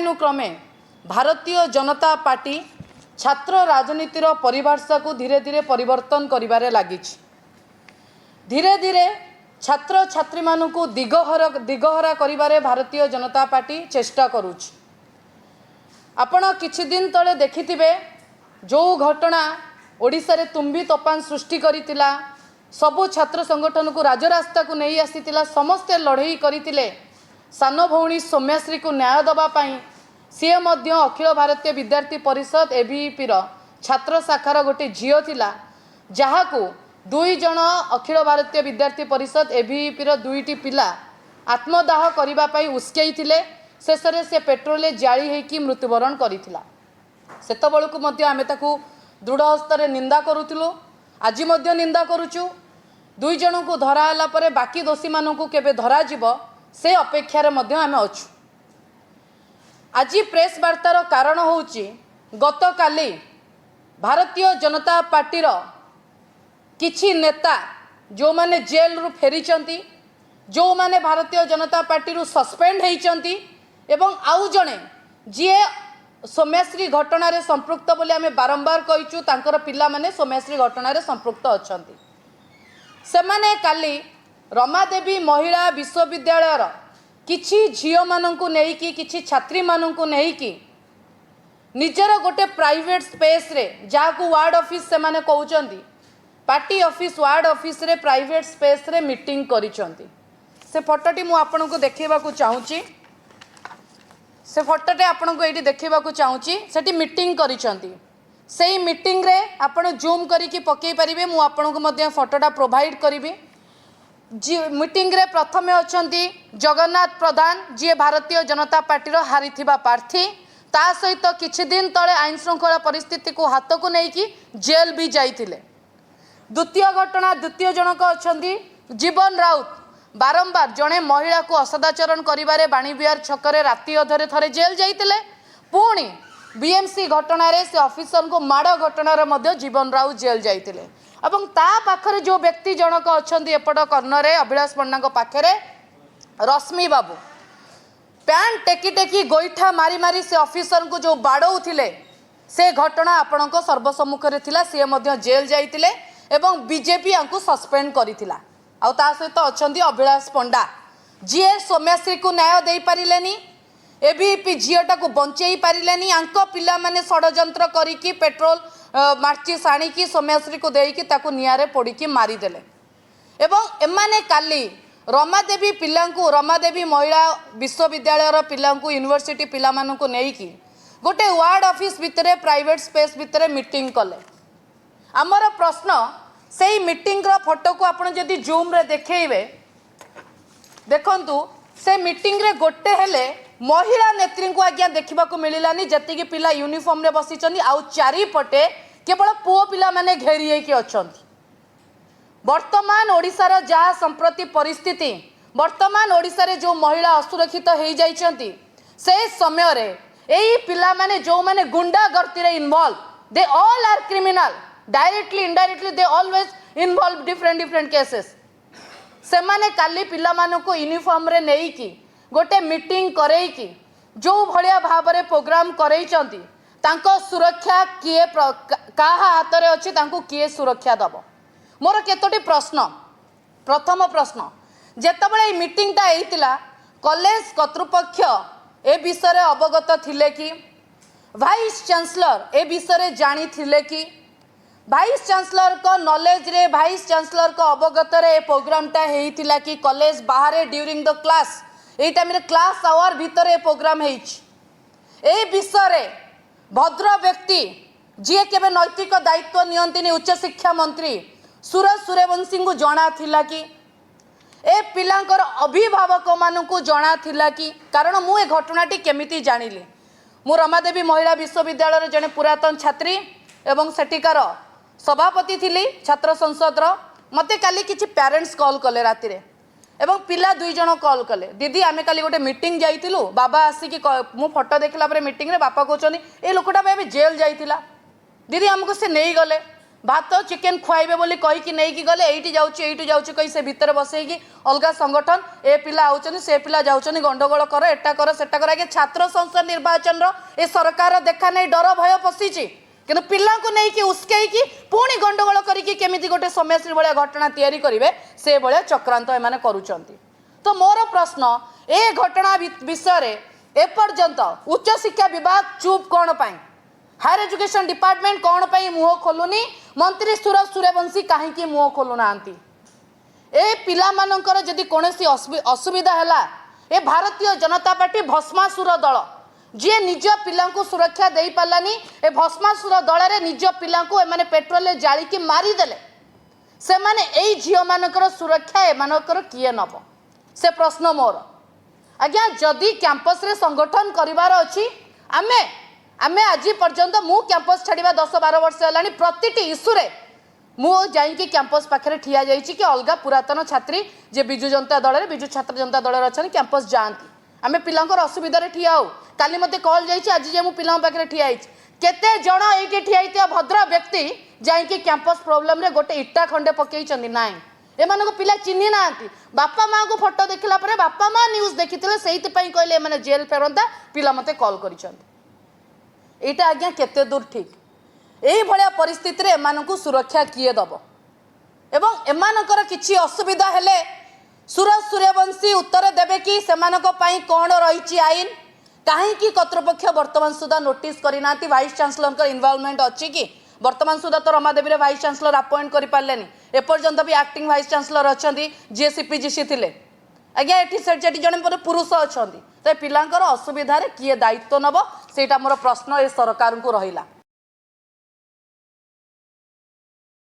ସମୟାନୁକ୍ରମେ ଭାରତୀୟ ଜନତା ପାର୍ଟି ଛାତ୍ର ରାଜନୀତିର ପରିଭାଷାକୁ ଧୀରେ ଧୀରେ ପରିବର୍ତ୍ତନ କରିବାରେ ଲାଗିଛି। ଧୀରେ ଧୀରେ ଛାତ୍ରଛାତ୍ରୀମାନଙ୍କୁ ଦିଗହରା କରିବାରେ ଭାରତୀୟ ଜନତା ପାର୍ଟି ଚେଷ୍ଟା କରୁଛି। ଆପଣ କିଛି ଦିନ ତଳେ ଦେଖିଥିବେ, ଯେଉଁ ଘଟଣା ଓଡ଼ିଶାରେ ତୁମ୍ବି ତୋଫାନ ସୃଷ୍ଟି କରିଥିଲା, ସବୁ ଛାତ୍ର ସଂଗଠନକୁ ରାଜରାସ୍ତାକୁ ନେଇ ଆସିଥିଲା, ସମସ୍ତେ ଲଢ଼େଇ କରିଥିଲେ ସାନ ଭଉଣୀ ସୌମ୍ୟାଶ୍ରୀକୁ ନ୍ୟାୟ ଦେବା ପାଇଁ। ସିଏ ମଧ୍ୟ ଅଖିଳ ଭାରତୀୟ ବିଦ୍ୟାର୍ଥୀ ପରିଷଦ ଏବିଭିପିର ଛାତ୍ର ଶାଖାର ଗୋଟେ ଝିଅ ଥିଲା, ଯାହାକୁ ଦୁଇ ଜଣ ଅଖିଳ ଭାରତୀୟ ବିଦ୍ୟାର୍ଥୀ ପରିଷଦ ଏବିଭିପିର ଦୁଇଟି ପିଲା ଆତ୍ମଦାହ କରିବା ପାଇଁ ଉସ୍କେଇଥିଲେ। ଶେଷରେ ସେ ପେଟ୍ରୋଲରେ ଜାଳି ହେଇକି ମୃତ୍ୟୁବରଣ କରିଥିଲା। ସେତେବେଳକୁ ମଧ୍ୟ ଆମେ ତାକୁ ଦୃଢ଼ ହସ୍ତରେ ନିନ୍ଦା କରୁଥିଲୁ, ଆଜି ମଧ୍ୟ ନିନ୍ଦା କରୁଛୁ। ଦୁଇ ଜଣଙ୍କୁ ଧରା ହେଲା ପରେ ବାକି ଦୋଷୀମାନଙ୍କୁ କେବେ ଧରାଯିବ, ସେ ଅପେକ୍ଷାରେ ମଧ୍ୟ ଆମେ ଅଛୁ। ଆଜି ପ୍ରେସ୍ ବାର୍ତ୍ତାର କାରଣ ହେଉଛି, ଗତକାଲି ଭାରତୀୟ ଜନତା ପାର୍ଟିର କିଛି ନେତା, ଯେଉଁମାନେ ଜେଲରୁ ଫେରିଛନ୍ତି, ଯେଉଁମାନେ ଭାରତୀୟ ଜନତା ପାର୍ଟିରୁ ସସ୍ପେଣ୍ଡ ହେଇଛନ୍ତି ଏବଂ ଆଉ ଜଣେ ଯିଏ ସୌମ୍ୟାଶ୍ରୀ ଘଟଣାରେ ସମ୍ପୃକ୍ତ ବୋଲି ଆମେ ବାରମ୍ବାର କହିଛୁ, ତାଙ୍କର ପିଲାମାନେ ସୌମ୍ୟାଶ୍ରୀ ଘଟଣାରେ ସମ୍ପୃକ୍ତ ଅଛନ୍ତି, ସେମାନେ କାଲି ରମାଦେବୀ ମହିଳା ବିଶ୍ୱବିଦ୍ୟାଳୟର କିଛି ଝିଅମାନଙ୍କୁ ନେଇକି, କିଛି ଛାତ୍ରୀମାନଙ୍କୁ ନେଇକି ନିଜର ଗୋଟେ ପ୍ରାଇଭେଟ୍ ସ୍ପେସ୍ରେ, ଯାହାକୁ ୱାର୍ଡ଼ ଅଫିସ୍ ସେମାନେ କହୁଛନ୍ତି, ପାର୍ଟି ଅଫିସ୍, ୱାର୍ଡ଼ ଅଫିସରେ ପ୍ରାଇଭେଟ୍ ସ୍ପେସ୍ରେ ମିଟିଂ କରିଛନ୍ତି। ସେ ଫଟୋଟି ମୁଁ ଆପଣଙ୍କୁ ଦେଖେଇବାକୁ ଚାହୁଁଛି। ସେ ଫଟୋଟେ ଆପଣଙ୍କୁ ଏଇଠି ଦେଖେଇବାକୁ ଚାହୁଁଛି। ସେଠି ମିଟିଂ କରିଛନ୍ତି। ସେଇ ମିଟିଂରେ ଆପଣ ଜୁମ୍ କରିକି ପକେଇ ପାରିବେ, ମୁଁ ଆପଣଙ୍କୁ ମଧ୍ୟ ଫଟୋଟା ପ୍ରୋଭାଇଡ଼ କରିବି। ମିଟିଂରେ ପ୍ରଥମେ ଅଛନ୍ତି ଜଗନ୍ନାଥ ପ୍ରଧାନ, ଯିଏ ଭାରତୀୟ ଜନତା ପାର୍ଟିର ହାରିଥିବା ପ୍ରାର୍ଥୀ, ତା ସହିତ କିଛି ଦିନ ତଳେ ଆଇନ ଶୃଙ୍ଖଳା ପରିସ୍ଥିତିକୁ ହାତକୁ ନେଇକି ଜେଲ୍ ବି ଯାଇଥିଲେ। ଦ୍ୱିତୀୟ ଘଟଣା, ଦ୍ୱିତୀୟ ଜଣକ ଅଛନ୍ତି ଜୀବନ ରାଉତ। ବାରମ୍ବାର ଜଣେ ମହିଳାକୁ ଅସଦାଚରଣ କରିବାରେ ବାଣୀବିହାର ଛକରେ ରାତି ଅଧରେ ଥରେ ଜେଲ୍ ଯାଇଥିଲେ। ପୁଣି ବିଏମସି ଘଟଣାରେ ସେ ଅଫିସରଙ୍କୁ ମାଡ଼ ଘଟଣାରେ ମଧ୍ୟ ଜୀବନ ରାଉତ ଜେଲ୍ ଯାଇଥିଲେ। ଏବଂ ତା ପାଖରେ ଯେଉଁ ବ୍ୟକ୍ତି ଜଣକ ଅଛନ୍ତି ଏପଟ କର୍ଣ୍ଣରେ, ଅଭିଳାଷ ପଣ୍ଡାଙ୍କ ପାଖରେ ରଶ୍ମି ବାବୁ, ପ୍ୟାଣ୍ଟ ଟେକି ଟେକି, ଗୋଇଠା ମାରି ମାରି ସେ ଅଫିସରଙ୍କୁ ଯେଉଁ ବାଡ଼ଉଥିଲେ, ସେ ଘଟଣା ଆପଣଙ୍କ ସର୍ବସମ୍ମୁଖରେ ଥିଲା। ସିଏ ମଧ୍ୟ ଜେଲ୍ ଯାଇଥିଲେ ଏବଂ ବିଜେପି ୟାଙ୍କୁ ସସ୍ପେଣ୍ଡ କରିଥିଲା। ଆଉ ତା ସହିତ ଅଛନ୍ତି ଅଭିଳାଷ ପଣ୍ଡା, ଯିଏ ସୌମ୍ୟାଶ୍ରୀକୁ ନ୍ୟାୟ ଦେଇପାରିଲେନି, ଏବିଭିପି ଝିଅଟାକୁ ବଞ୍ଚେଇ ପାରିଲେନି। ୟାଙ୍କ ପିଲାମାନେ ଷଡ଼ଯନ୍ତ୍ର କରିକି ପେଟ୍ରୋଲ ମାଚିସ୍ ଆଣିକି ସୌମ୍ୟାଶ୍ରୀକୁ ଦେଇକି ତାକୁ ନିଆଁରେ ପୋଡ଼ିକି ମାରିଦେଲେ। ଏବଂ ଏମାନେ କାଲି ରମାଦେବୀ ପିଲାଙ୍କୁ, ରମାଦେବୀ ମହିଳା ବିଶ୍ୱବିଦ୍ୟାଳୟର ପିଲାଙ୍କୁ, ୟୁନିଭର୍ସିଟି ପିଲାମାନଙ୍କୁ ନେଇକି ଗୋଟେ ୱାର୍ଡ଼ ଅଫିସ୍ ଭିତରେ, ପ୍ରାଇଭେଟ୍ ସ୍ପେସ୍ ଭିତରେ ମିଟିଂ କଲେ। ଆମର ପ୍ରଶ୍ନ, ସେଇ ମିଟିଂର ଫଟୋକୁ ଆପଣ ଯଦି ଜୁମ୍ରେ ଦେଖେଇବେ, ଦେଖନ୍ତୁ, ସେ ମିଟିଂରେ ଗୋଟେ ହେଲେ ମହିଳା ନେତ୍ରୀଙ୍କୁ ଆଜ୍ଞା ଦେଖିବାକୁ ମିଳିଲାନି। ଯେତିକି ପିଲା ୟୁନିଫର୍ମରେ ବସିଛନ୍ତି, ଆଉ ଚାରିପଟେ କେବଳ ପୁଅ ପିଲାମାନେ ଘେରି ହେଇକି ଅଛନ୍ତି। ବର୍ତ୍ତମାନ ଓଡ଼ିଶାର ଯାହା ସମ୍ପ୍ରତି ପରିସ୍ଥିତି, ବର୍ତ୍ତମାନ ଓଡ଼ିଶାରେ ଯେଉଁ ମହିଳା ଅସୁରକ୍ଷିତ ହେଇଯାଇଛନ୍ତି, ସେ ସମୟରେ ଏଇ ପିଲାମାନେ ଯେଉଁମାନେ ଗୁଣ୍ଡାଗର୍ତ୍ତିରେ involve, they all are criminal, directly, indirectly, they always involve different different cases। ସେମାନେ କାଲି ପିଲାମାନଙ୍କୁ ୟୁନିଫର୍ମରେ ନେଇକି ଗୋଟେ ମିଟିଂ କରେଇକି ଯେଉଁ ଭଳିଆ ଭାବରେ ପ୍ରୋଗ୍ରାମ କରେଇଛନ୍ତି, ତାଙ୍କ ସୁରକ୍ଷା କିଏ କାହା ହାତରେ ଅଛି? ତାଙ୍କୁ କିଏ ସୁରକ୍ଷା ଦେବ? ମୋର କେତୋଟି ପ୍ରଶ୍ନ। ପ୍ରଥମ ପ୍ରଶ୍ନ, ଯେତେବେଳେ ଏଇ ମିଟିଂଟା ହେଇଥିଲା, କଲେଜ କର୍ତ୍ତୃପକ୍ଷ ଏ ବିଷୟରେ ଅବଗତ ଥିଲେ କି? ଭାଇସ୍ ଚାନ୍ସଲର ଏ ବିଷୟରେ ଜାଣିଥିଲେ କି? ଭାଇସ୍ ଚାନ୍ସଲରଙ୍କ ନଲେଜରେ, ଭାଇସ୍ ଚାନ୍ସଲରଙ୍କ ଅବଗତରେ ଏ ପ୍ରୋଗ୍ରାମଟା ହେଇଥିଲା କି? କଲେଜ ବାହାରେ ଡ୍ୟୁରିଂ the class, ଏଇ ଟାଇମ୍ରେ କ୍ଲାସ୍ ଆୱାର ଭିତରେ ଏ ପ୍ରୋଗ୍ରାମ ହେଇଛି। ଏଇ ବିଷୟରେ ଭଦ୍ର ବ୍ୟକ୍ତି, ଯିଏ କେବେ ନୈତିକ ଦାୟିତ୍ୱ ନିଅନ୍ତିନି, ଉଚ୍ଚଶିକ୍ଷା ମନ୍ତ୍ରୀ ସୁରଜ ସୂର୍ଯ୍ୟବଂଶୀଙ୍କୁ ଜଣା ଥିଲା କି? ଏ ପିଲାଙ୍କର ଅଭିଭାବକମାନଙ୍କୁ ଜଣା ଥିଲା କି? କାରଣ ମୁଁ ଏ ଘଟଣାଟି କେମିତି ଜାଣିଲି? ମୁଁ ରମାଦେବୀ ମହିଳା ବିଶ୍ୱବିଦ୍ୟାଳୟର ଜଣେ ପୁରାତନ ଛାତ୍ରୀ ଏବଂ ସେଠିକାର ସଭାପତି ଥିଲି ଛାତ୍ର ସଂସଦର। ମୋତେ କାଲି କିଛି ପ୍ୟାରେଣ୍ଟସ୍ କଲ୍ କଲେ ରାତିରେ ଏବଂ ପିଲା ଦୁଇ ଜଣ କଲ୍ କଲେ, "ଦିଦି, ଆମେ କାଲି ଗୋଟେ ମିଟିଂ ଯାଇଥିଲୁ, ବାବା ଆସିକି ମୁଁ ଫଟୋ ଦେଖିଲା ପରେ ମିଟିଂରେ ବାପା କହୁଛନ୍ତି, ଏ ଲୋକଟା ଏବେ ଜେଲ୍ ଯାଇଥିଲା, ଦିଦି, ଆମକୁ ସେ ନେଇଗଲେ।" ଭାତ ଚିକେନ ଖୁଆଇବେ ବୋଲି କହିକି ନେଇକି ଗଲେ। ଏଇଠି ଯାଉଛି, ଏଇଠି ଯାଉଛି କହି ସେ ଭିତରେ ବସେଇକି ଅଲଗା ସଂଗଠନ, ଏ ପିଲା ଆଉଛନ୍ତି, ସେ ପିଲା ଯାଉଛନ୍ତି, ଗଣ୍ଡଗୋଳ କର, ଏଟା କର, ସେଟା କର। ଆଜ୍ଞା, ଛାତ୍ର ସଂସଦ ନିର୍ବାଚନର ଏ ସରକାର ଦେଖା ନେଇ ଡର ଭୟ ପଶିଛି, କିନ୍ତୁ ପିଲାଙ୍କୁ ନେଇକି ଉସ୍କେଇକି ପୁଣି ଗଣ୍ଡଗୋଳ କରିକି କେମିତି ଗୋଟେ ସୌମ୍ୟଶ୍ରୀ ଭଳିଆ ଘଟଣା ତିଆରି କରିବେ, ସେ ଭଳିଆ ଚକ୍ରାନ୍ତ ଏମାନେ କରୁଛନ୍ତି। ତ ମୋର ପ୍ରଶ୍ନ, ଏ ଘଟଣା ବିଷୟରେ ଏପର୍ଯ୍ୟନ୍ତ ଉଚ୍ଚଶିକ୍ଷା ବିଭାଗ ଚୁପ୍ କ'ଣ ପାଇଁ? ହାୟର ଏଜୁକେସନ ଡିପାର୍ଟମେଣ୍ଟ କ'ଣ ପାଇଁ ମୁହଁ ଖୋଲୁନି? ମନ୍ତ୍ରୀ ସୁରଜ ସୂର୍ଯ୍ୟବଂଶୀ କାହିଁକି ମୁହଁ ଖୋଲୁନାହାନ୍ତି? ଏ ପିଲାମାନଙ୍କର ଯଦି କୌଣସି ଅସୁବିଧା ହେଲା, ଏ ଭାରତୀୟ ଜନତା ପାର୍ଟି ଭସ୍ମାସୁର ଦଳ, ଯିଏ ନିଜ ପିଲାଙ୍କୁ ସୁରକ୍ଷା ଦେଇପାରିଲାନି, ଏ ଭସ୍ମାସୁର ଦଳରେ ନିଜ ପିଲାଙ୍କୁ ଏମାନେ ପେଟ୍ରୋଲରେ ଜାଳିକି ମାରିଦେଲେ, ସେମାନେ ଏଇ ଝିଅମାନଙ୍କର ସୁରକ୍ଷା ଏମାନଙ୍କର କିଏ ନେବ, ସେ ପ୍ରଶ୍ନ ମୋର। ଆଜ୍ଞା, ଯଦି କ୍ୟାମ୍ପସରେ ସଂଗଠନ କରିବାର ଅଛି, ଆମେ ଆଜି ପର୍ଯ୍ୟନ୍ତ, ମୁଁ କ୍ୟାମ୍ପସ ଛାଡ଼ିବା 10-12 ବର୍ଷ ହେଲାଣି, ପ୍ରତିଟି ଇସ୍ୟୁରେ ମୁଁ ଯାଇକି କ୍ୟାମ୍ପସ ପାଖରେ ଠିଆ ଯାଇଛି କି ଅଲଗା ପୁରାତନ ଛାତ୍ରୀ ଯେ ବିଜୁ ଜନତା ଦଳରେ, ବିଜୁ ଛାତ୍ର ଜନତା ଦଳରେ ଅଛନ୍ତି, କ୍ୟାମ୍ପସ ଯାଆନ୍ତି। ଆମେ ପିଲାଙ୍କର ଅସୁବିଧାରେ ଠିଆ ହଉ। କାଲି ମୋତେ କଲ୍ ଯାଇଛି, ଆଜି ଯେ ମୁଁ ପିଲାଙ୍କ ପାଖରେ ଠିଆ ହେଇଛି। କେତେ ଜଣ ଏଇଠି ଠିଆ ହେଇଥିବା ଭଦ୍ର ବ୍ୟକ୍ତି ଯାଇକି କ୍ୟାମ୍ପସ ପ୍ରୋବ୍ଲେମରେ ଗୋଟେ ଇଟା ଖଣ୍ଡେ ପକେଇଛନ୍ତି? ନାଇଁ। ଏମାନଙ୍କୁ ପିଲା ଚିହ୍ନି ନାହାନ୍ତି। ବାପା ମାଆଙ୍କୁ ଫଟୋ ଦେଖିଲା ପରେ, ବାପା ମା ନ୍ୟୁଜ୍ ଦେଖିଥିଲେ, ସେଇଥିପାଇଁ କହିଲେ ଏମାନେ ଜେଲ୍ ଫେରନ୍ତା। ପିଲା ମୋତେ କଲ୍ କରିଛନ୍ତି। ଏଇଟା ଆଜ୍ଞା କେତେ ଦୂର ଠିକ୍? ଏଇଭଳିଆ ପରିସ୍ଥିତିରେ ଏମାନଙ୍କୁ ସୁରକ୍ଷା କିଏ ଦବ? ଏବଂ ଏମାନଙ୍କର କିଛି ଅସୁବିଧା ହେଲେ ସୁରଜ ସୂର୍ଯ୍ୟବଂଶୀ ଉତ୍ତର ଦେବେ କି? ସେମାନଙ୍କ ପାଇଁ କ'ଣ ରହିଛି ଆଇନ? କାହିଁକି କର୍ତ୍ତୃପକ୍ଷ ବର୍ତ୍ତମାନ ସୁଦ୍ଧା ନୋଟିସ୍ କରିନାହାନ୍ତି? ଭାଇସ୍ ଚାନ୍ସେଲରଙ୍କ ଇନଭଲଭମେଣ୍ଟ ଅଛି କି? ବର୍ତ୍ତମାନ ସୁଦ୍ଧା ତ ରମାଦେବୀରେ ଭାଇସ୍ ଚାନ୍ସେଲର ଆପଏଣ୍ଟ କରିପାରିଲେନି। ଏପର୍ଯ୍ୟନ୍ତ ବି ଆକ୍ଟିଂ ଭାଇସ୍ ଚାନ୍ସେଲର ଅଛନ୍ତି, ଯିଏ ସିପିଜିସି ଥିଲେ। ଆଜ୍ଞା, ଏଠି ସେଠି ଜଣେ ପରେ ପୁରୁଷ ଅଛନ୍ତି। ତ ଏ ପିଲାଙ୍କର ଅସୁବିଧାରେ କିଏ ଦାୟିତ୍ୱ ନେବ, ସେଇଟା ମୋର ପ୍ରଶ୍ନ ଏ ସରକାରଙ୍କୁ ରହିଲା।